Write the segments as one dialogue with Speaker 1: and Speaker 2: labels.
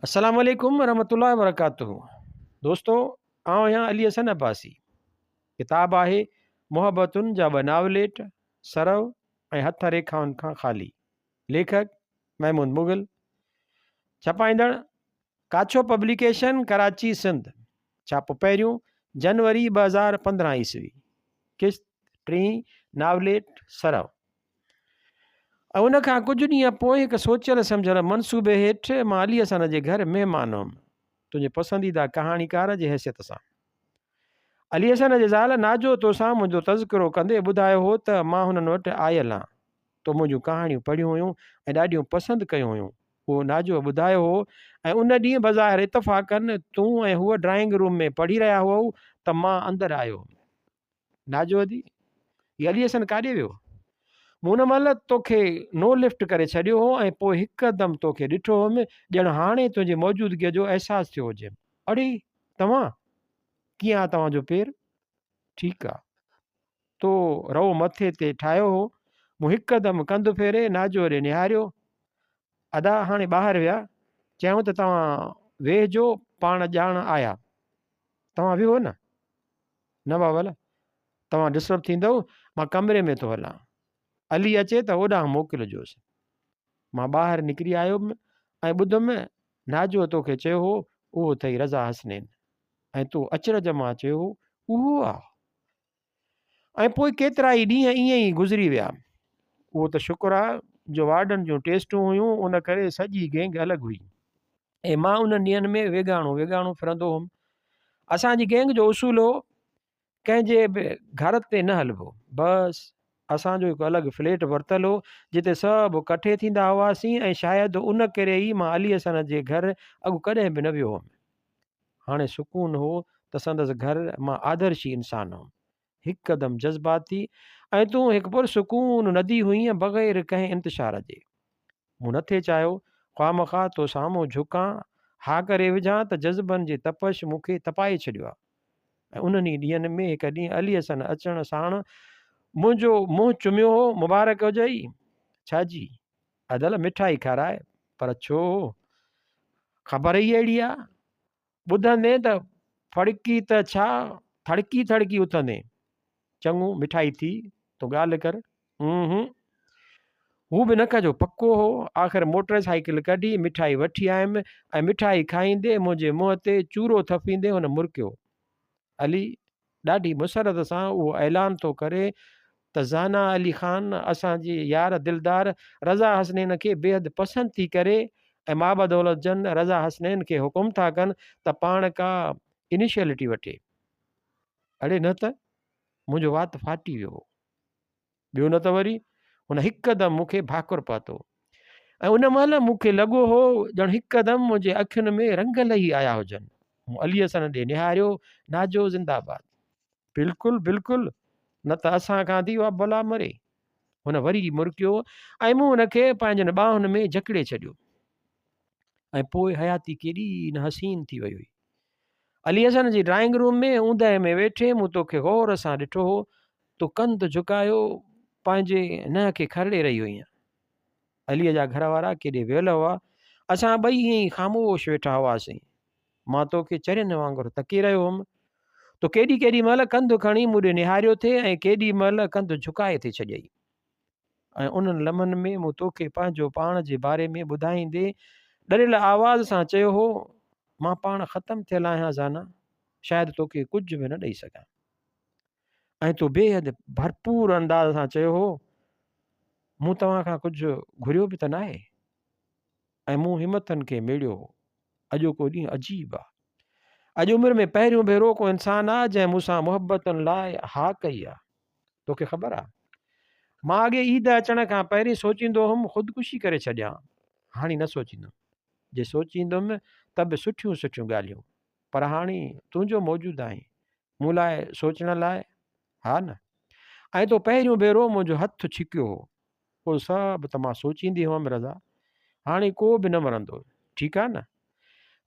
Speaker 1: السلام عليڪم ورحمة الله وبرڪاته دوستو آئون آهيان علي حسن عباسي ڪتاب آهي محبتن جا ٻه ناوليٽ سرو ۽ هٿ ريکائن کان خالي ليکڪ محمود مغل ڇپائيندڙ ڪاڇو پبليڪيشن ڪراچي سنڌ ڇاپو پهريون جنوري 2015 عيسوي قسط ٽين ناوليٽ سرو ۽ ان کان ڪجهه ڏينهن پوء هڪ سوچيل سمجهيل منصوبي هيٺ مان علي حسن جي گهر مهمان هئم، تنهنجي پسنديده ڪهاڻيڪار جي حيثيت سان. علي حسن جي زال ناجو توسان منهنجو تذڪرو ڪندي ٻڌايو هو ته مان هنن وٽ آيل هان. تو منهنجون ڪهاڻيون پڙهيون هيون ۽ ڏاڍيون پسند ڪيون هيون. اهو ناجوء ٻڌايو هو ۽ ان ڏينهن بظاهر اتفاقاً تون ۽ هوء ڊرائنگ روم ۾ پڙهي رهيا هئو ته مان اندر آيو هئم. ناجو ادي، هي علي حسن ڪاڏي ويو؟ مون ان مهل توکي نو لفٽ ڪري ڇڏيو هو ۽ پوء هڪدم توکي ڏٺو هئم، ڄڻ هاڻي تنهنجي موجودگيء جو احساس ٿيو هجيم. اڙي، توهان؟ ڪيئن آ توهان جو پير؟ ٺيڪ آ. تو رئو مٿي تي ٺاهيو هو. مون هڪدم ڪنڌ ڦيري ناجوء ڏي نهاريو. ادا هاڻي ٻاهر ويا. چيائون ته توهان ويهجو، پاڻ ڄاڻ آيا. توهان ويهو نه. نه بابل، توهان ڊسٽرب ٿيندؤ، مان ڪمري ۾ ٿو هلان. علي اچي ته اوڏانهن موڪلجوس. مان ٻاهر نڪري آيم ۽ ٻڌم ناجوء توکي چيو هو، اهو اٿئي رضا حسنين. ۽ تو اچرج مان چيو هو، اهو آ؟ ۽ پوء ڪيترائي ڏينهن ائين ئي گذري ويا. اهو ته شڪر آ جو وارڊن جون ٽيسٽون هيون، ان ڪري سڄي گينگ الڳ هئي. ۽ مان انهن ڏينهن ۾ ويڳاڻو ويڳاڻو ڦرندو هوم. اسان جي گينگ جو اصول هو ڪنهن جي به گهر تي نه هلبو. بس اسان جو هڪ الڳ فليٽ ورتل هو جتي سڀ ڪٺي ٿيندا هئاسين ۽ شايد ان ڪري ئي مان علي حسن جي گهر اڳ ڪڏهن به نه ويو هوم. هاڻي سڪون هو ته سندس گهر مان آدرشي انسان هوم. هڪدم جذباتي ۽ تون هڪ پرسڪون ندي هئينء بغير ڪنهن انتشار جي. مون نه ٿي چاهيو خوامخواه تو سامهون جهڪان، ها ڪري وجهان ته جذبن جي تپش مون کي تپائي ڇڏيو آ. ۽ انهن ئي ڏينهن ۾ هڪ ڏينهن علي حسن اچڻ ساڻ منهنجو منهن چميو هو، مبارڪ هجئي. ڇا جي؟ ادل مٺائي کاراء. پر ڇو؟ خبر ئي اهڙي آ. ٻڌندين ته ڦڙڪي ته ڇا ٿڙڪي ٿڙڪي اٿندين. چڱو مٺائي ٿي، تون ڳالهه ڪر. اونهون. هو به نڪ جو پڪو هو. آخر موٽر سائيڪل ڪڍي مٺائي وٺي آيم ۽ مٺائي کائيندي منهنجي منهن تي چورو ٿڦيندي هن مرڪيو. علي ڏاڍي مسرت سان اهو اعلان ٿو ڪري ته زانا علي خان اسان جي يار دلدار رضا حسنين کي بيحد پسند ٿي ڪري ۽ مابدولت جن رضا حسنين کي حڪم ٿا ڪن ته پاڻ ڪا انيشلٽي وٺي. اڙي نه ته منهنجو وات ڦاٽي ويو هو. ٻيو نه ته وري هن هڪدم مون کي ڀاڪر پاتو ۽ ان مهل مون کي لڳو هو ڄڻ هڪدم منهنجي اکين ۾ رنگ لهي آيا هجن. مون علي حسن ڏي نهاريو، ناجو زنده باد. بلڪل بلڪل، نه ته اسان کان ٿي اها بلا مري. هن وري مرڪيو ۽ مون هن کي پنهنجن ٻانهن ۾ جڪڙي ڇڏيو. ۽ پوء حياتي ڪيڏي نه حسين ٿي وئي هئي. علي حسن جي ڊرائنگ روم ۾ اوندهه ۾ ويٺي مون توکي غور سان ڏٺو هو. تو ڪنڌ جهڪايو پنهنجي ننهن کي کرڙي رهي هئينء. عليء جا گهر وارا ڪيڏي ويل هئا. اسان ٻئي ائين ئي خاموش ويٺا هئاسين. مان توکي چرين وانگر تڪي رهيو هئم. تو ڪيڏي ڪيڏي مهل ڪنڌ کڻي مون ڏي نهاريو ٿي ۽ ڪيڏي مهل ڪنڌ جهڪائي ٿي ڇڏيئي. ۽ انهن لمحن ۾ مون توکي پنهنجو پاڻ جي باري ۾ ٻڌائيندي ڏريل آواز سان چيو هو، مان پاڻ ختم ٿيل آهيان زانا، شايد توکي ڪجهه به نه ڏئي سگهان. ۽ تو بيحد ڀرپور انداز سان چيو هو، مون توهان کان ڪجهه گهريو به ته ناهي. ۽ مون همٿن کي ميڙيو هو. اڄوڪو ڏينهن عجيب آ. اڄ عمر ۾ پهريون ڀيرو ڪو انسان آ جنهن مون سان محبتن لاء ها ڪئي آ. توکي خبر آ. مان اڳي عيد اچڻ کان پهرين سوچيندو هوم خودڪشي ڪري ڇڏيان. هاڻي نه سوچيندم. جي سوچيندم ته به سٺيون سٺيون ڳالهيون. پر هاڻي تون جو موجود آهين مون لاء سوچڻ لاء. ها نه؟ ۽ تو پهريون ڀيرو منهنجو هٿ ڇڪيو هو. اهو سڀ ته مان سوچيندي هئم رضا. هاڻي ڪو به نه مرندو. ٺيڪ آ نه؟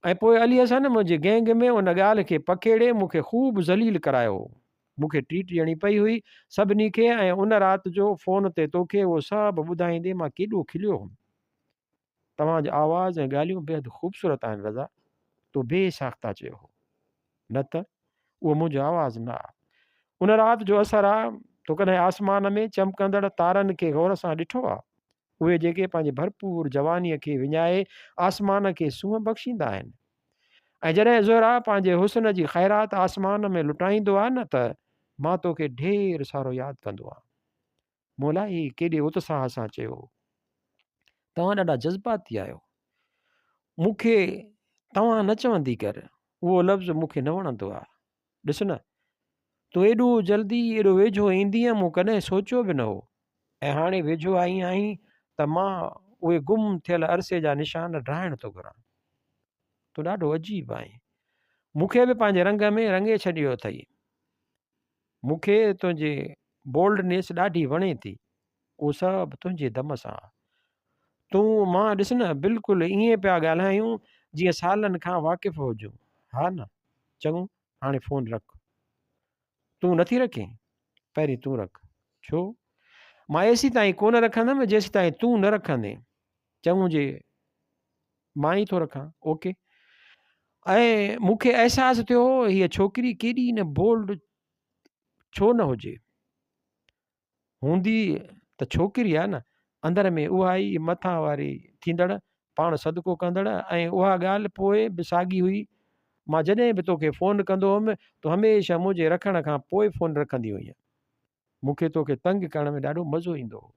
Speaker 1: ۽ پوء علي حسن منهنجي گينگ ۾ ان ڳالهه کي پکيڙي مون کي خوب ذليل ڪرايو هو. مون کي ٽريٽ ڏيڻي پئي هئي سڀني کي ۽ ان رات جو فون تي توکي اهو سڀ ٻڌائيندي مان ڪيڏو کليو هئم. توهان جو آواز ۽ ڳالهيون بيحد خوبصورت آهن رضا! تو بي ساخته چيو هو. نه ته اهو منهنجو آواز نه آ. ان رات جو اثر آ. تو ڪڏهن آسمان ۾ چمڪندڙ تارن کي غور سان ڏٺو آ؟ اهي جيڪي پنهنجي ڀرپور جوانيء کي وڃائي آسمان کي سونهن بخشيندا آهن. ۽ جڏهن زهره پنهنجي حسن جي خيرات آسمان ۾ لٽائيندو آ نه ته مان توکي ڍير سارو ياد ڪندو آهيان. مون الائي ڪيڏي اتساهه سان چيو هو. توهان ڏاڍا جذباتي آهيو. مون کي توهان نه چوندي ڪر. اهو لفظ مون کي نه وڻندو آ. ڏس نه، تون ايڏو جلدي ايڏو ويجهو ايندينء مون ڪڏهن سوچيو به نه هو. ۽ هاڻي ويجهو آئي آهين ته مان اهي گم ٿيل عرصي جا نشان ڊاهڻ ٿو گهران. تون ڏاڍو عجيب آهين. مون کي به پنهنجي رنگ ۾ رڱي ڇڏيو اٿئي. مون کي تنهنجي بولڊنيس ڏاڍي وڻي ٿي. اهو سڀ تنهنجي دم سان آ. تون مان ڏس نه بلڪل ائين پيا ڳالهايون جيئن سالن کان واقف هجون. ها نه؟ چڱو هاڻي فون رک. تون نٿي رکين؟ پهرين تون رک. ڇو؟ مان ايسيتائين ڪونه رکندم جيسيتائين تون نه رکندين. چڱو جي مان ئي ٿو رکان. اوڪي. ۽ مون کي احساس ٿيو هيء ڇوڪري ڪيڏي نه بولڊ ڇو نه هجي. هوندي ته ڇوڪري آهي نه، اندر ۾ اها ئي مٿان واري ٿيندڙ، پاڻ صدقو ڪندڙ ۽ اها ڳالهه پوء به ساڳي هئي. مان جڏهن به توکي فون ڪندو هيم، تون هميشه منهنجي رکڻ کان پوء فون رکندي هئينء. مون کي توکي تنگ ڪرڻ ۾ ڏاڍو مزو ايندو هو.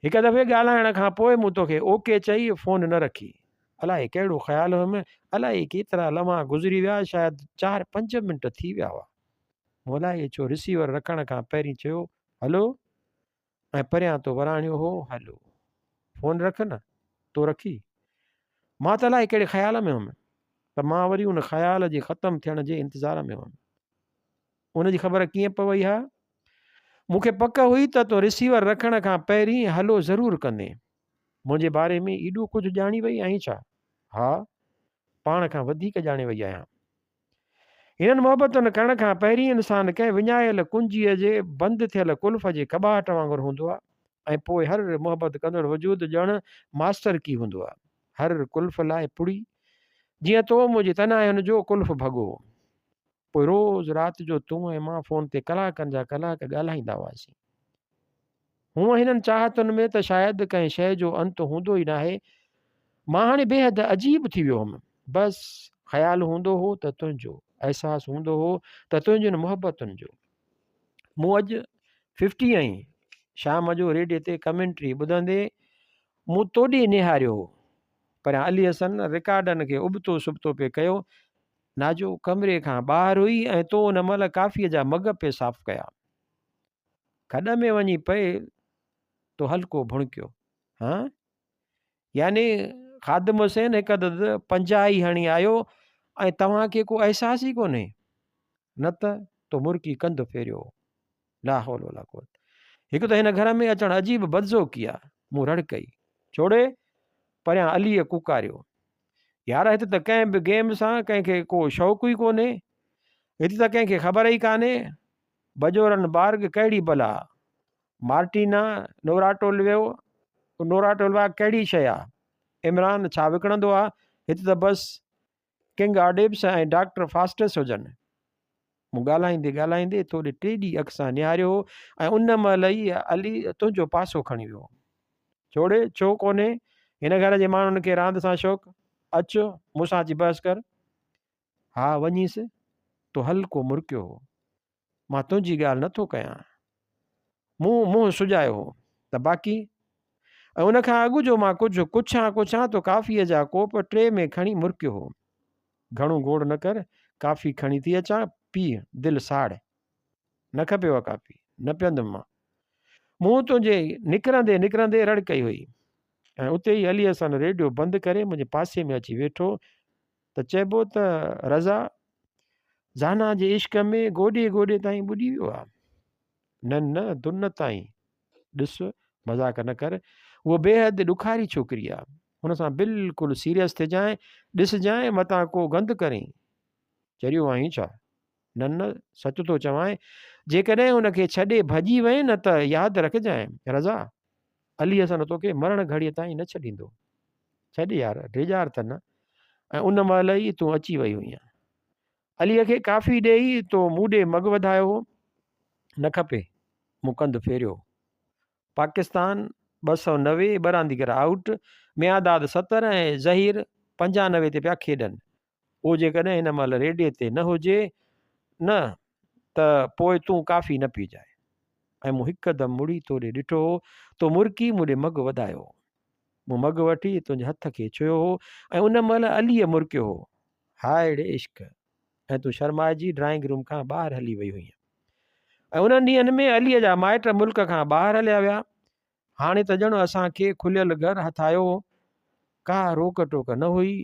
Speaker 1: هڪ دفعي ڳالهائڻ کان پوء مون توکي اوڪي چئي فون نه رکي. الائي ڪهڙو خيال هيم، الائي ڪيترا لمحا گذري ويا، شايد چار پنج منٽ ٿي ويا هئا. مون الائي ڇو رسيور رکڻ کان پهرين چيو، هلو! ۽ پريان تو وراڻيو هو، هلو! فون رک نه، تو رکي؟ مان ته الائي ڪهڙي خيال ۾ هيم ته مان وري ان خيال جي ختم ٿيڻ جي انتظار ۾ هيم. ان جي خبر ڪيئن پوي ها؟ مون کي پڪ هئي ته تون رسيور رکڻ کان پهرين هلو ضرور ڪندين. منهنجي باري ۾ ايڏو ڪجهه ڄاڻي وئي آهين ڇا؟ ها، پاڻ کان وڌيڪ ڄاڻي وئي آهيان. هنن محبتن ڪرڻ کان پهرين انسان ڪنهن وڃايل ڪنجيء جي بند ٿيل قلف جي ڪٻاٽ وانگر هوندو آهي ۽ پوء هر محبت ڪندڙ وجود ڄڻ ماسٽر ڪي هوندو آهي. هر قلف لاء پڙي. جيئن تو منهنجي تنهائين جو قلف ڀڳو. پوء روز رات جو تون ۽ مان فون تي ڪلاڪن جا ڪلاڪ ڳالهائيندا هئاسين. هونء هنن چاهتن ۾ ته شايد ڪنهن شيء جو انت هوندو ئي ناهي. مان هاڻي بيحد عجيب ٿي ويو هوم. بس خيال هوندو هو ته تنهنجو، احساس هوندو هو ته تنهنجين محبتن جو. مون اڄ ففٽي ۽ شام جو ريڊيي تي ڪمينٽري ٻڌندي مون توڏي نهاريو هو. پريان علي حسن رڪارڊن کي ابتو سبتو پئي ڪيو. ناجو ڪمري کان ٻاهر هئي ۽ تو ان مهل ڪافيء جا مگ پئي صاف ڪيا. کڏ ۾ وڃي پئي تو هلڪو ڀڻڪيو. هان؟ يعني خادم حسين هڪ عدد پنجاهه ئي هڻي آيو ۽ توهان کي ڪو احساس ئي ڪونهي. نه ته تو مرڪي ڪنڌ ڦيريو. لا حول ولا قوت. هڪ ته هن گهر ۾ اچڻ عجيب بدذوقي آ. مون رڙ ڪئي. ڇوڙي! پريان عليء ڪوڪاريو. يار هت ته ڪنهن به گيم سان ڪنهن کي ڪو شوق ئي ڪونهي. هت ته ڪنهن کي خبر ئي ڪانهي. بجورن بارگ ڪهڙي بلا؟ مارٽينا نوراٽولويو نوراٽولوا ڪهڙي شيء آ؟ عمران ڇا وڪڻندو آ؟ هت ته بس ڪنگ آڊيپس ۽ ڊاڪٽر فاسٽس هجن. مون ڳالهائيندي ڳالهائيندي توڏي ٽيڏي اک سان نهاريو هو ۽ ان مهل ئي علي تنهنجو پاسو کڻي ويو. ڇوڙي، ڇو ڪونهي هن گهر جي ماڻهن کي راند سان شوق؟ اچ، مون سان اچي بحث ڪر. ها وڃيس، تو هلڪو مرڪيو هو. مان تنهنجي ڳالهه نه ٿو ڪيان. مون منهن سجايو هو ته باقي ۽ ان کان اڳ جو مان ڪجهه ڪڇان ڪڇان تو ڪافيء جا ڪوپ ٽري ۾ کڻي مرڪيو هو. گهڻو گوڙ نه ڪر، ڪافي کڻي ٿي اچان، پيء، دل ساڙ. نه کپي اها ڪافي، نه پيئندم مان. مون تنهنجي نڪرندي نڪرندي رڙ ڪئي هئي ۽ اتي ئي علي حسن ريڊيو بند ڪري منهنجي پاسي ۾ اچي ويٺو ته چئبو ته رضا زانا جي عشق ۾ گوڏي گوڏي تائين ٻڏي ويو آ. نه نه دن تائين. ڏس مذاق نه ڪر. هوء بيحد ڏکاري ڇوڪري آ. هن سان بلڪل سيريس ٿجانء، ڏسجانء متان ڪو گند ڪرين. چريو آهين ڇا؟ نه نه سچ ٿو چوانء. جيڪڏهن هن کي ڇڏي ڀڄي وئين نه ته ياد رکجانء رضا، علي حسن توکي مرڻ گهڙيء تائين نه ڇڏيندو. ڇڏ يار، ڊيڄار ته نه. ۽ ان مهل ئي تون اچي وئي هئينء. عليء کي ڪافي ڏيئي تو مون ڏي مڳ وڌايو هو. نه کپي. مون ڪنڌ ڦيريو. پاڪستان 290 ٻه رانديگر آئوٽ، ميانداد 70 ۽ ظهير 95 تي پيا کيڏن. اهو جيڪڏهن هن مهل ريڊيي تي نه هجي نه ته پوء تون ڪافي نه پيئجانء. ۽ مون هڪدم مڙي تو ڏي ڏٺو هو. تو مرڪي مون ڏي مڳ وڌايو هو. مون مڳ وٺي تنهنجي هٿ کي ڇهيو هو ۽ ان مهل عليء مرڪيو هو. هاء ڙي عشق! ۽ تون شرمائجي ڊرائنگ روم کان ٻاهر هلي وئي هئينء. ۽ انهن ڏينهن ۾ عليء جا مائٽ ملڪ کان ٻاهر هليا ويا. هاڻي ته ڄڻ اسان کي کليل گهر هٿ آيو هو. ڪا روڪ ٽوڪ نه هئي.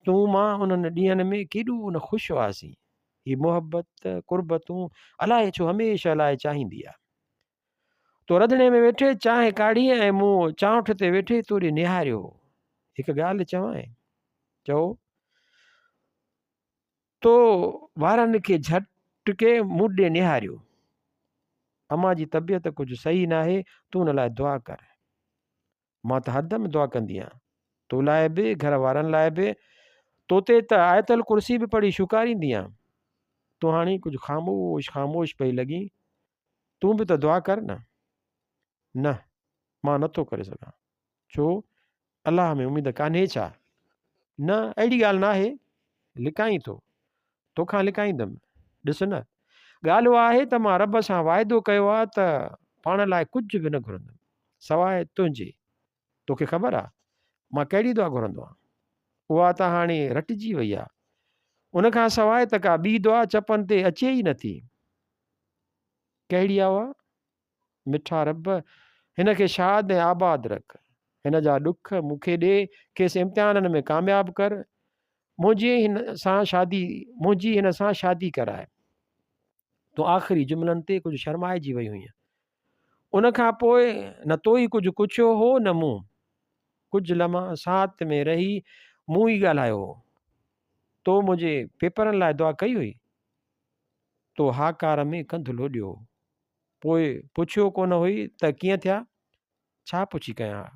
Speaker 1: تون مان انهن ڏينهن ۾ ڪيڏو نه خوش هئاسين. هي محبت، قربتون الائي ڇو هميشه لاء چاهيندي آ. تو رڌڻي ۾ ويٺي چانهه ڪاڙهي ۽ مون چانئٺ تي ويٺي تو ڏي نهاريو. هڪ ڳالهه چوانء؟ چئو. تو وارن کي جهٽڪي مون ڏي نهاريو. امان جي طبيعت ڪجهه صحيح ناهي، تون ان لاء دعا ڪر. مان ته هردم دعا ڪندي آهيان. تو لاء به، گهر وارن لاء به. تو تي ته آيت الڪرسي به پڙهي شوڪاريندي آهيان. تون هاڻي ڪجهه خاموش خاموش پئي لڳين. تون به ته دعا ڪر نه. نه، مان نه ٿو ڪري سگهان. ڇو؟ الله ۾ اميد ڪانهي ڇا؟ نه، اهڙي ڳالهه ناهي. لڪائين ٿو. توکان لڪائيندم. ڏس نه، ڳالهه اها آهي ته مان رب سان واعدو ڪيو آهي ته پاڻ لاء ڪجهه به نه گهرندم، سواء تنهنجي. توکي خبر آهي، مان ڪهڙي دعا گهرندو آهيان؟ اها ته هاڻي رٽجي وئي آهي. ان کان سواء ته ڪا ٻي دعا چپن تي اچي ئي نٿي. ڪهڙي آهي اها؟ مٺا رب! هن کي شاد ۽ آباد رک. هن جا ڏک مون کي ڏي، کيس امتحانن ۾ ڪامياب ڪر. منهنجي هن سان شادي منهنجي هن سان شادي ڪراء. تون آخري جملن تي ڪجهه شرمائجي وئي هئينء. ان کان پوء نه تو ئي ڪجهه ڪڇيو هو نه مون. ڪجهه لمحا سانت ۾ رهي مون ئي ڳالهايو هو. تو منهنجي پيپرن لاء دعا ڪئي هئي؟ تو هاڪار ۾ ڪنڌ لوڏيو هو. پوء پڇيو ڪونه هئي ته ڪيئن ٿيا؟ ڇا پڇي ڪيان ها؟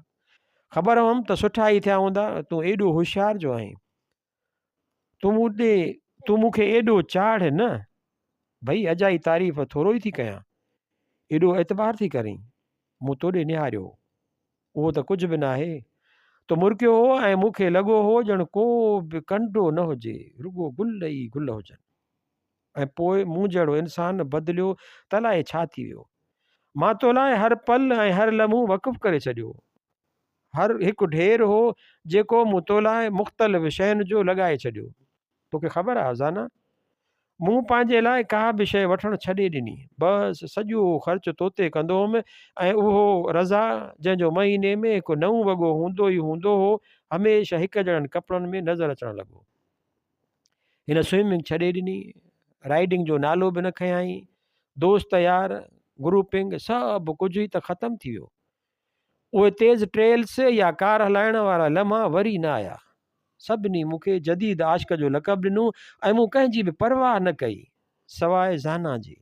Speaker 1: خبر هئم ته سٺا ئي ٿيا هوندا، تون ايڏو هوشيار جو آهين. تون مون ڏي تون مون کي ايڏو چاڙهه نه. ڀئي اجائي تعريف ٿورو ئي ٿي ڪيان. ايڏو اعتبار ٿي ڪرين. مون توڏي نهاريو هو. اهو ته ڪجهه به ناهي. تو مرڪيو هو ۽ مون کي لڳو هو ڄڻ ڪو به ڪنڊو نه هجي، رڳو گل ئي گل هجن. ۽ پوء مون جهڙو انسان بدليو ته الائي ڇا ٿي ويو. مان تو لاء هر پل ۽ هر لمحو وقف ڪري ڇڏيو. هر هڪ ڍير هو جيڪو مون تو لاء مختلف شين جو لڳائي ڇڏيو. توکي خبر آ زانا! مون پنهنجي لاء ڪا به شيء وٺڻ ڇڏي ڏني. بس سڄو خرچ توتي ڪندو هوم ۽ اهو رضا جنهن جو مهيني ۾ هڪ نئون وڳو هوندو ئي هوندو هو، هميشه هڪ جهڙن ڪپڙن ۾ نظر اچڻ لڳو. هن سوئمنگ ڇڏي ڏني، رائيڊنگ جو نالو به نه کنيائين، دوست يار، گروپنگ سڀ ڪجهه ئي ته ختم ٿي ويو. اهي تيز ٽريلس يا ڪار هلائڻ وارا لمحا وري نه آيا. سڀني مون کي جديد عاشق جو لقب ڏنو ۽ مون ڪنهن جي به پرواهه نه ڪئي، سواء زانا جي.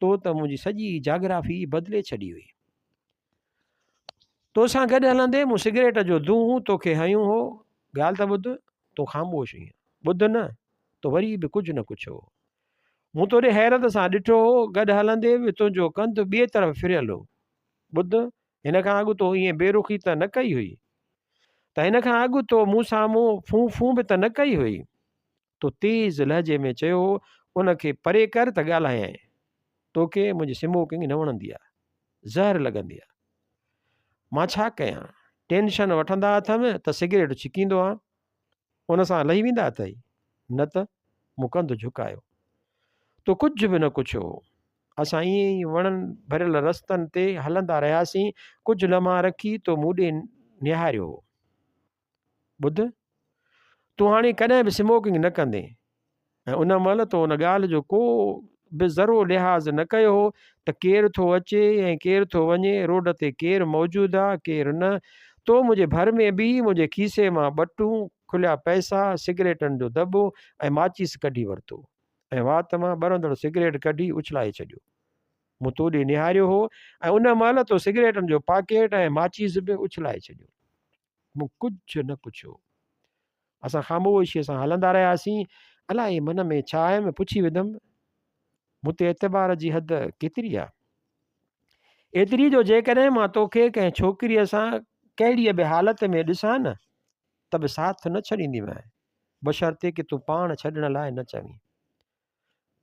Speaker 1: تو ته منهنجي سڄي جاگرافي ئي بدلي ڇڏي هئي. تو سان گڏ هلندي مون سگريٽ جو دونهون توکي هنيو هو. ڳالهه ته ٻڌ، تون خاموش هئين. ٻڌ نه، تو وري به ڪجهه نه ڪڇيو هو. مون تو ڏي حيرت سان ڏٺو هو، گڏ هلندي به تنهنجو ڪنڌ ٻئي طرف ڦريل هو. ٻڌ، هن کان اڳ تو ائين بي رخي ته نه ڪئي هئي. ته هن کان اڳ تو مون سامهون ڦون ڦون به ته نه ڪئي هئي. تو تيز لهجي ۾ چيو هو، ان کي پري ڪر ته ڳالهايانء. توکي منهنجي سموڪنگ نه وڻندي آ. زهر لڳندي آ. مان ڇا ڪيان؟ ٽينشن وٺندا اٿم ته سگريٽ ڇڪيندو آن. ان سان لهي ويندا اٿئي؟ نه ته؟ مون ڪنڌ جهڪايو. تو ڪجهه به نه ڪڇيو هو. اسان ائين ئي وڻن ڀريل رستن تي هلندا رهياسين. ڪجهه لمحا رکي تو مون ڏي نهاريو هو. ٻڌ! تون هاڻي ڪڏهن به سموڪنگ نه ڪندين. ۽ ان مهل تو ان ڳالهه جو ڪو به ذرو لحاظ نه ڪيو هو ته ڪير ٿو اچي ۽ ڪير ٿو وڃي، روڊ تي ڪير موجود آ، ڪير نه. تو منهنجي ڀر ۾ بيهي منهنجي کيسي مان ٻٽون، کليا پئسا، سگريٽن جو دٻو ۽ ماچيس ڪڍي ورتو ۽ وات مان ٻرندڙ سگريٽ ڪڍي اڇلائي ڇڏيو. مون تو ڏي نهاريو هو ۽ ان مهل تو سگريٽن جو پاڪيٽ ۽ ماچيس به اڇلائي ڇڏيو. مون ڪجهه نه پڇيو. اسان خاموشيء سان هلندا رهياسين. الائي من ۾ ڇا آيم، پڇي وڌم، مون تي اعتبار جي حد ڪيتري آ؟ ايتري جو جيڪڏهن مان توکي ڪنهن ڇوڪريء سان ڪهڙيء به حالت ۾ ڏسان نه، ته به ساٿ نه ڇڏينديمانء، بشرطيڪ تون پاڻ ڇڏڻ لاء نه چوين.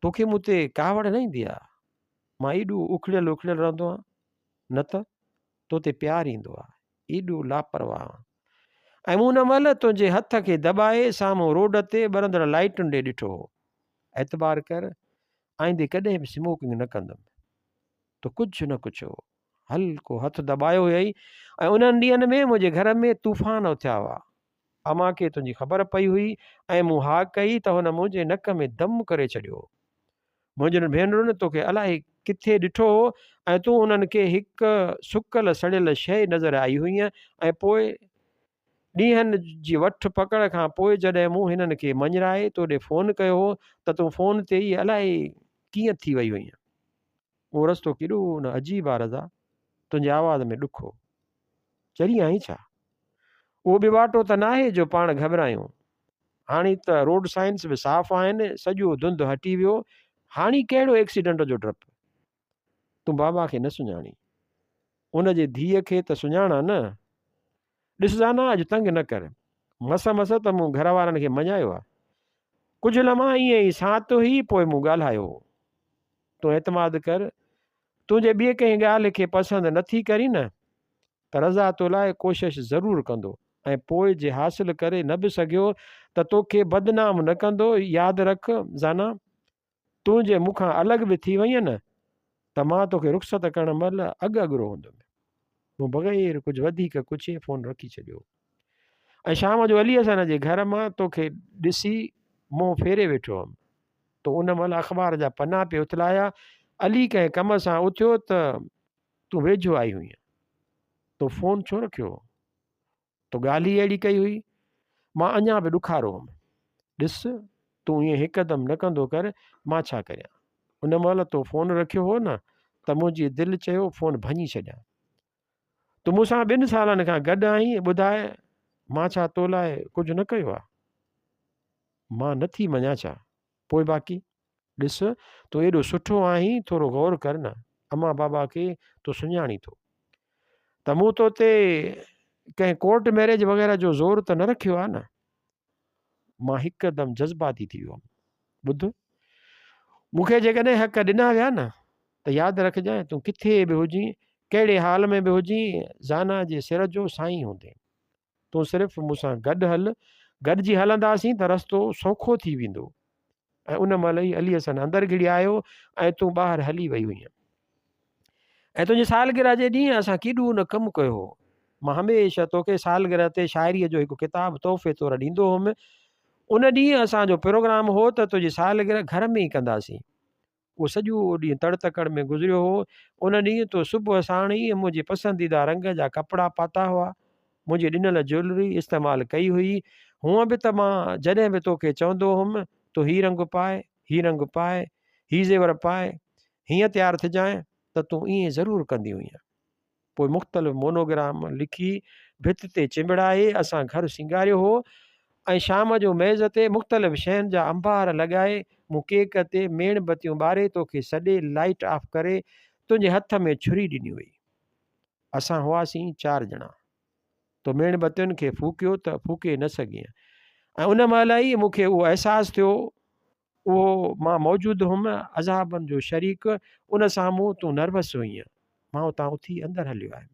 Speaker 1: توکي مون تي ڪاوڙ نه ايندي آ؟ مان ايڏو اکڙيل اکڙيل رهندو آهيان، نه ته تو تي پيار ايندو آ، ايڏو لاپرواهه آهيان. ۽ مون ان مهل تنهنجي هٿ کي دٻائي سامهون روڊ تي ٻرندڙ لائيٽن ڏي ڏٺو هو. اعتبار ڪر، آئيندي ڪڏهن به سموڪنگ نه ڪندم. تو ڪجهه نه ڪڇيو هو. هلڪو هٿ دٻايو هيئي ۽ انهن ڏينهن ۾ منهنجي گهر ۾ طوفان اٿيا هئا. امان کي تنهنجي خبر پئي هئي ۽ مون ها ڪئي ته هن منهنجي نڪ ۾ دم ڪري ڇڏيو هو. منهنجين ڀينرن توکي الائي ڪٿي ڏٺو هو ۽ تون انهن کي هڪ سڪل سڙيل شيء نظر آئي هئينء ۽ پوء ڏينهن جي وٺ پڪڙ کان پوء جڏهن مون هنن کي مڃرائي تو ڏي فون ڪيو هو ته تون فون تي ئي الائي ڪيئن ٿي وئي هئينء. اهو رستو ڪيڏو نه عجيب آ رضا! تنهنجي آواز ۾ ڏک هو. چري آهين ڇا؟ اهو به واٽو ته ناهي جو پاڻ گهٻرايون. هاڻي ته روڊ سائنس به صاف آهن، سڄو ڌنڌ هٽي ويو، هاڻي ڪهڙو ايڪسيڊنٽ جو ڊپ؟ تون بابا کي نه سڃاڻين. ان جي ڌيء کي ته سڃاڻان نه. ڏس زانا اڄ تنگ نه ڪر. مس مس ته مون گهر وارن کي مڃايو آ. ڪجهه لمحا ائين ئي سانت هئي پوء مون ڳالهايو هو. تون اعتماد ڪر، تون جي ٻيء ڪنهن ڳالهه کي پسند نه ٿي ڪرين نه ته رضا تو لاء ڪوشش ضرور ڪندو ۽ پوء جي حاصل ڪري نه به سگهيو ته توکي بدنام نه ڪندو، ياد رک زانا! تون جي مون کان الڳ به ٿي وئين نه ته مان توکي رخصت ڪرڻ مهل اڳ اڳرو هوندم. مون بغير ڪجهه وڌيڪ ڪڇي فون رکي ڇڏيو ۽ شام جو علي حسن جي گهر مان توکي ڏسي منهن ڦيري ويٺو هئم. تو ان مهل اخبار جا پنا پئي اٿلايا. علي ڪنهن ڪم سان اٿيو ته تون ويجهو آئي هئينء. تو فون ڇو رکيو هو؟ تو ڳالهه ئي اهڙي ڪئي هئي. مان اڃا به ڏکارو هئم. ڏس، تون ائين هڪدم نه ڪندو ڪر، مان ڇا ڪريان؟ ان مهل تو فون رکيو هو نه ته منهنجي دل چيو فون ڀڃي ڇڏيان. تون مون سان ٻن سالن کان گڏ آهين، ٻڌاء مان ڇا تو لاء ڪجهه نه ڪيو آهي؟ مان نه ٿي مڃان ڇا؟ پوء باقي؟ ڏس، تون ايڏو سٺو آهين، ٿورو غور ڪر نه، امان بابا کي تون سڃاڻين ٿو ته مون تو تي ڪنهن ڪورٽ ميريج وغيره جو زور ته نه رکيو آهي نه؟ مان هڪدم جذباتي ٿي ويو هئم. ٻڌ، مون کي جيڪڏهن حق ڏنا ويا نه ته ياد رکجانء تون ڪٿي به هجين، ڪهڙي حال ۾ به هجين، زانا جي سر جو سائين هوندين. تون صرف مون سان گڏ هل، گڏجي هلنداسين ته رستو سوکو ٿي ويندو. ۽ ان مهل ئي علي حسن اندر گهڙي آيو ۽ تون ٻاهر هلي وئي هئينء. ۽ تنهنجي سالگرهه جي ڏينهن اسان ڪيڏو نه ڪم ڪيو هو. مان هميشه توکي سالگرهه تي شاعريء جو هڪ ڪتاب تحفي طور ڏيندو هوم. ان ڏينهن اسان جو پروگرام هو ته تنهنجي سالگرهه گهر ۾ ئي ڪنداسين. اهو سڄو ڏينهن تڙ تڪڙ ۾ گذريو هو. ان ڏينهن تو صبح ساڻ ئي منهنجي پسنديده رنگ جا ڪپڙا پاتا هئا. منهنجي ڏنل جيولري استعمال ڪئي هئي. هونء به ته مان جڏهن به توکي چوندو هوم، تون هي رنگ پاء، هي رنگ پاء، هي زيور پاء، هيئن تيار ٿجانء ته تون ائين ضرور ڪندي هئينء. پوء مختلف مونوگرام لکي ڀت تي چنبڙائي اسان گهر سينگاريو هو ۽ شام جو ميز تي مختلف شين جا انبار لڳائي مون ڪيڪ تي ميڻ بتيون ٻاري توکي سڏي لائيٽ آف ڪري تنهنجي هٿ ۾ ڇري ڏني هئي. اسان هئاسين چار ڄڻا. تو ميڻ بتين کي ڦوڪيو ته ڦوڪي نه سگهينء ۽ ان مهل ئي مون کي اهو احساس ٿيو اهو مان موجود هئم، عذابن جو شريڪ، ان سامهون تون نروس هئينء. مان اتان اٿي اندر هليو آيم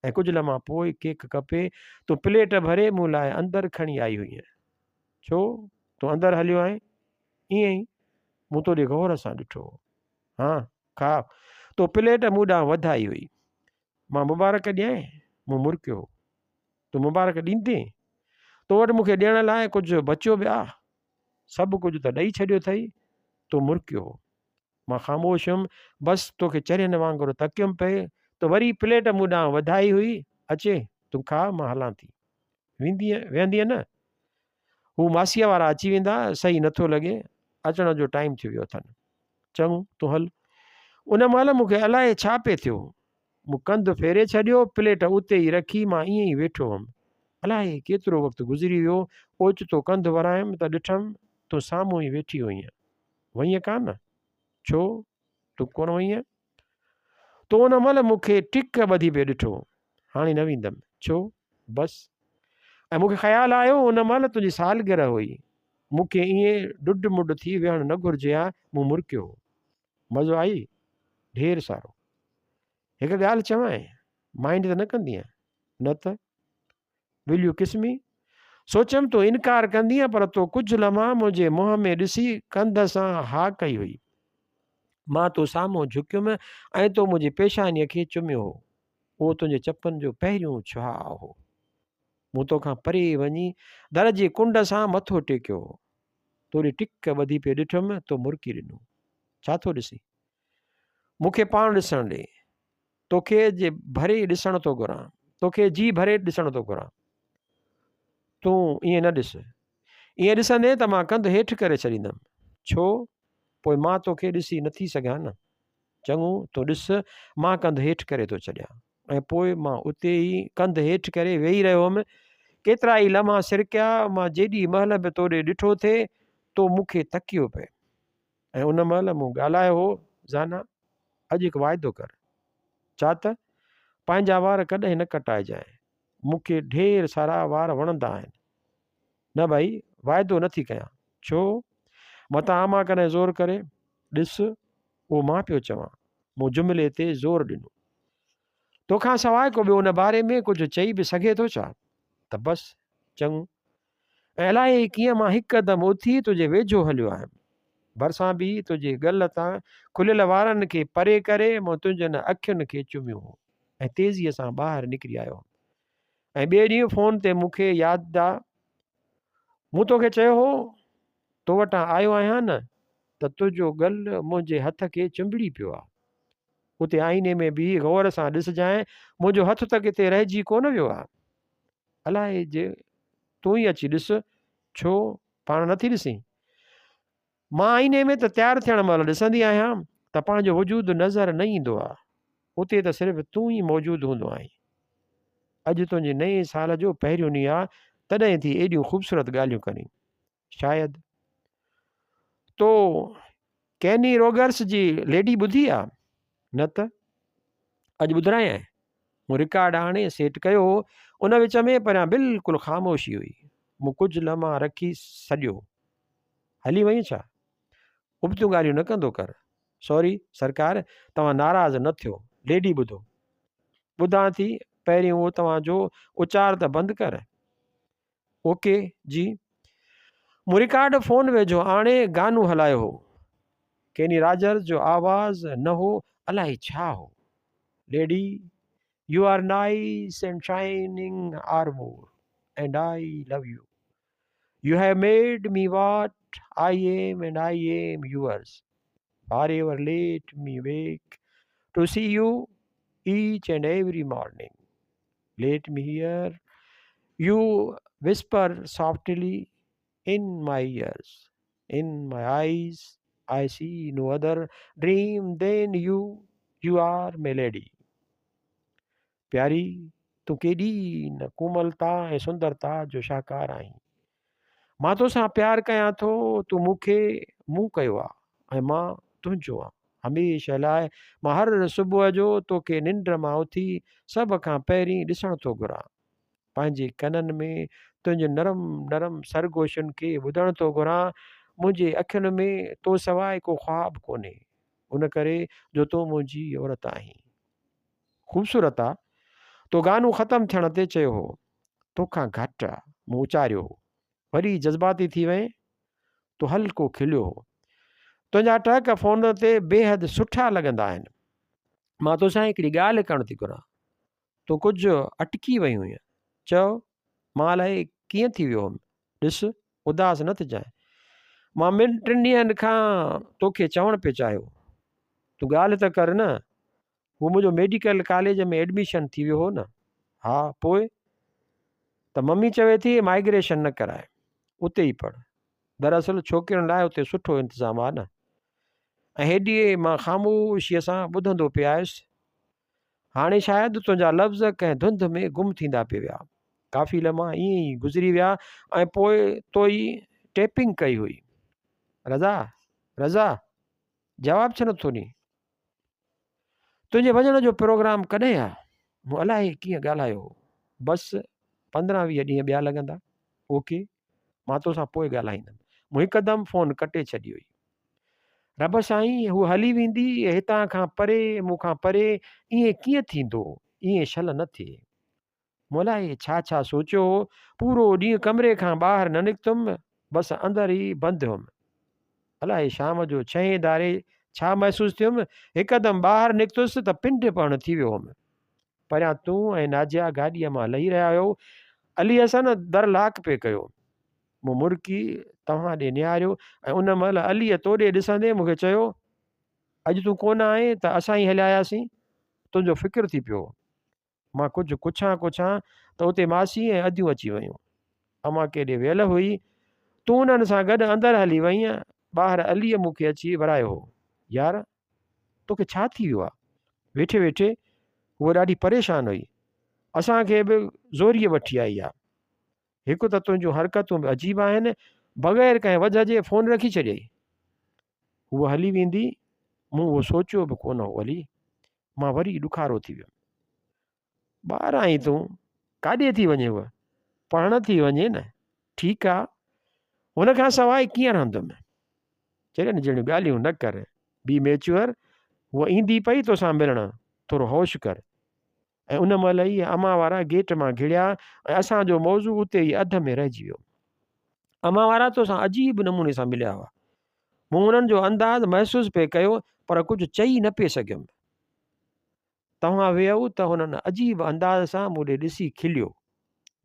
Speaker 1: ۽ ڪجهه لمحا پوء ڪيڪ ڪپي تون پليٽ ڀري مون لاء اندر کڻي آئي هئينء. ڇو؟ تون اندر هليو آئين؟ ائين ئي. مون تو ڏي غور سان ڏٺو هو. هان، کاء. تو پليٽ مون ڏانهن وڌائي هئي. مان مبارڪ ڏيانء؟ مون مرڪيو هو. تون مبارڪ ڏيندين؟ تو وٽ مون کي ڏيڻ لاء ڪجهه بچيو به آ؟ سڀ ڪجهه ته ڏئي ڇڏيو اٿئي. تو مرڪيو هو. مان خاموش هيم. بس توکي چرين وانگر تڪيم پئي. تو وري پليٽ مون ڏانهن وڌائي هئي. اچي، تون کاء، مان هلان ٿي. ويندينء، ويهندينء نه؟ هو ماسيء وارا اچي ويندا، صحيح نٿو لڳي. اچڻ جو ٽائيم ٿي ويو اٿن. چڱو، تون هل. ان مهل مون کي الائي ڇا پئي ٿيو. مون ڪنڌ ڦيري ڇڏيو. پليٽ اتي ئي رکي مان ائين ئي ويٺو هئم. الائي ڪيترو وقت گذري ويو، اوچتو ڪنڌ ورايم ته ڏٺم تون سامهون ئي ويٺي هئينء. وئينء ڪانه؟ ڇو؟ تون ڪونه وئينء؟ تو ان مهل مون کي ٽڪ ٻڌي پئي ڏٺو. هاڻي نه ويندم. ڇو؟ بس. ۽ مون کي خيال آيو ان مهل تنهنجي سالگرهه هئي. مون کي ائين ڊڊ مڊ ٿي ويهڻ نه گهرجي ها. مون مرڪيو هو. مزو آئي؟ ڍير سارو. هڪ ڳالهه چوانء، مائينڊ ته نه ڪندينء؟ نه ته. Will you kiss me? سوچيم تون انڪار ڪندينء پر تو ڪجهه لمحا منهنجي منهن ۾ ڏسي ڪنڌ سان ها ڪئي هئي. مان تو سامهون جهڪيم ۽ تو منهنجي پيشانيء کي چميو هو. اهو تنهنجي چپن جو پهريون ڇهاء هو. مون توکان پري وڃي در جي ڪنڊ سان مٿو ٽيڪيو هو. تو ڏي ٽڪ ٻڌي پئي ڏٺم، تو مرڪي ڏنو. ڇا ٿو ڏسين؟ مون کي پاڻ ڏسڻ ڏي. توکي جي ڀري ڏسڻ ٿو گهران. توکي جي ڀري ڏسڻ ٿو گهران. تون ائين نه ڏس. ائين ڏسندين ته مان ڪنڌ هيٺ ڪري ڇڏيندم. ڇو؟ پوء مان توکي ڏسي نٿي سگهان نه. چڱو، تون ڏس، مان ڪنڌ هيٺ ڪري ٿو ڇڏيان. ۽ پوء مان اتي ئي ڪنڌ هيٺ ڪري ويهي رهيو هئم. ڪيترا ئي لمحا سرڪيا، مان جيڏي مهل به تو ڏي ڏٺو ٿي، تو مون کي تڪيو پئي. ۽ ان مهل مون ڳالهايو هو، زانا، اڄ هڪ واعدو ڪر. ڇا ته؟ پنهنجا وار ڪڏهن نه ڪٽائجانء. مون کي ڍير سارا وار وڻندا آهن. نه ڀائي، واعدو نه ٿي ڪيان. ڇو؟ متان امان ڪڏهن زور ڪري. ڏس، اهو مان پيو چوان. مون جملي تي زور ڏنو. توکان سواء ڪو ٻيو ان باري ۾ ڪجهه چئي به سگهي ٿو ڇا؟ ته بس، چڱو. ۽ الائي ڪيئن مان هڪدم اٿي تنهنجي ويجهو هليو آيم. ڀرسان بيهي تنهنجي ڳل تان کليل وارن کي پري ڪري مون تنهنجن اکين کي چميو هو ۽ تيزيء سان ٻاهر نڪري آيو هئم. ۽ ٻئي ڏينهن فون تي مون کي ياد آ، مون توکي چيو هو، تو وٽان آيو آهيان نه ته تنهنجو ڳل منهنجي هٿ کي چنبڙي پيو آ. اتي آئيني ۾ بيهي غور سان ڏسجانء، منهنجو هٿ ته ڪٿي رهجي ڪونه ويو آ. الائي جي تون ئي اچي ڏس، ڇو پاڻ نٿي ڏسين؟ مان آئيني ۾ ته تيار ٿيڻ مهل ڏسندي آهيان ته پنهنجو وجود نظر نه ايندو آ. اتي ته صرف تون ئي موجود هوندو آهين. اڄ تنهنجي نئين سال جو پهريون ڏينهن آ، تڏهن ٿي ايڏيون خوبصورت ڳالهيون ڪرين. شايد تو ڪيني روگرس جي ليڊي ٻڌي آ؟ نه ته؟ اڄ ٻڌرايانء. مون رڪارڊ آڻي سيٽ ڪيو هو. ان وچ ۾ پريان بلڪل خاموشي هئي. مون ڪجهه لمحا رکي سڏيو. هلي وئين ڇا؟ ابتيون ڳالهيون نه ڪندو ڪر. سوري سرڪار، توهان ناراض نه ٿيو. ليڊي ٻڌو. ٻڌان ٿي، پهرين اهو توهان جو اچار ته بند ڪر. اوڪي جي. مون رڪارڊ فون ويجهو آڻي گانو هلايو هو. ڪيني راجرز جو آواز نه هو، الائي ڇا هو. Lady, you are nice and shining armour and I love you. You have made me what I am and I am yours. Forever let me wake to see you each and every morning. Let me hear you whisper softly in my ears. In my eyes I see no other dream than you. You are my lady. پياري، تون ڪيڏي نه ڪوملتا ۽ سندرتا جو شاهڪار آهين. مان توسان پيار ڪيان ٿو، تون مون کي مون ڪيو آ ۽ مان تنهنجو آن. هميشه لاء مان هر صبح جو توکي ننڊ مان اٿي سڀ کان پهرين ڏسڻ ٿو گهران. پنهنجي ڪنن ۾ تنهنجي نرم نرم سرگوشين کي ٻڌڻ ٿو گهران. منهنجي اکين ۾ تو سواء ڪو خواب ڪونهي، ان ڪري جو تون منهنجي عورت آهين. خوبصورت آ. تو گانو ختم ٿيڻ تي چيو هو. توکان گهٽ آ. مون اچاريو هو. وري جذباتي ٿي وئين؟ تو هلڪو کليو هو. تنهنجا ٽهڪ فون تي بيحد سٺا لڳندا آهن. مان توسان هڪڙي ڳالهه ڪرڻ ٿي گهران. تون ڪجهه اٽڪي وئي هئين. چئو، مان الائي ڪيئن ٿي ويو هئم. ڏس، اداس نه ٿجانء. مان ٻن ٽن ڏينهن کان توکي چوڻ پئي چاهيو. تون ڳالهه ته ڪر نه. هو منهنجو ميڊيڪل ڪاليج ۾ ايڊميشن ٿي ويو هو نه. ها، پوء؟ ته ممي چوي ٿي مائگريشن نه ڪراء، اتي ئي پڙهه. دراصل ڇوڪرين لاء اتي سٺو انتظام آ نه. ۽ هيڏي مان خاموشيء سان ٻڌندو پئي آيس. هاڻي شايد تنهنجا لفظ ڪنهن ڌنڌ ۾ گم ٿيندا پئي ويا. ڪافي لمحا ائين ئي گذري ويا ۽ پوء تو ئي ٽيپنگ ڪئي هئي. رضا! رضا! جواب ڇو نٿو ڏين؟ تنهنجي وڃڻ جو پروگرام ڪڏهن آ؟ مون الائي ڪيئن ڳالهايو هو. بس 15 20 ڏينهن ٻيا لڳندا. اوڪي. مان توسان پوء ڳالهائيندم. مون هڪدم فون ڪٽي ڇڏي هئي. رب سائين، هوء هلي ويندي، هتان کان پري، مون کان پري، ائين ڪيئن ٿيندو؟ ائين شل نه ٿئي. مون الائي ڇا ڇا سوچيو هو. پورو ڏينهن ڪمري کان ٻاهر نه نڪتم، بس اندر ئي بند هيم. الائي شام جو ڇهين ڌاري ڇا محسوس ٿيم، هڪدم ٻاهر نڪتس ته پنڊ پهڻ ٿي ويو هوم. پريان تون ۽ ناجيا گاڏيء مان لهي رهيا هيو. علي حسن در لاڪ پئي ڪيو. مون مرڪي توهان ڏي نهاريو ۽ ان مهل عليء تو ڏي ڏسندي مون کي چيو، اڄ تون ڪونه آئين ته اسان ئي هليا آياسين. تنهنجو فڪر ٿي پيو هو. مان ڪجهه ڪڇان ڪڇان ته اتي ماسي ۽ اديون اچي ويون. امان ڪيڏي ويل هئي. تون انهن سان گڏ اندر هلي وئينء. ٻاهر عليء مون کي اچي ورايو هو. يار! توکي ڇا ٿي ويو آ؟ ويٺي ويٺي هوء ڏاڍي پريشان هئي. اسان کي به زوريء وٺي آئي آ. هڪ ته تنهنجون حرڪتون به عجيب آهن. بغير ڪنهن وجهه جي فون رکي ڇڏيئي. هوء هلي ويندي، مون اهو سوچيو به ڪونه هو علي. مان وري ڏکارو ٿي ويم. ٻار آهين تون، ڪاڏي ٿي وڃين هوء؟ پڙهڻ ٿي وڃي نه. ٺيڪ آ، هن کان سواء ڪيئن رهندم؟ چرين جهڙيون ڳالهيون نه ڪر، بي ميچوئر، هوء ايندي پئي توسان ملڻ، ٿورو هوش ڪر. ۽ ان مهل ئي امان وارا گيٽ مان گهڙيا ۽ اسان جو موضوع اتي ئي اڌ ۾ رهجي ويو. امان وارا توسان عجيب نموني سان مليا هئا. مون انهن جو انداز محسوس پئي ڪيو پر ڪجهه چئي نه پئي سگهيم. توهان ويئو ته هنن عجيب انداز سان مون ڏي ڏسي کليو.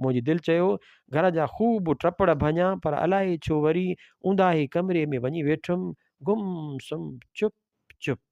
Speaker 1: منهنجي دل چيو گهر جا خوب ٽپڙ ڀڃان پر الائي ڇو وري اونداهي ڪمري ۾ وڃي ويٺم، گم سم چپ چپ.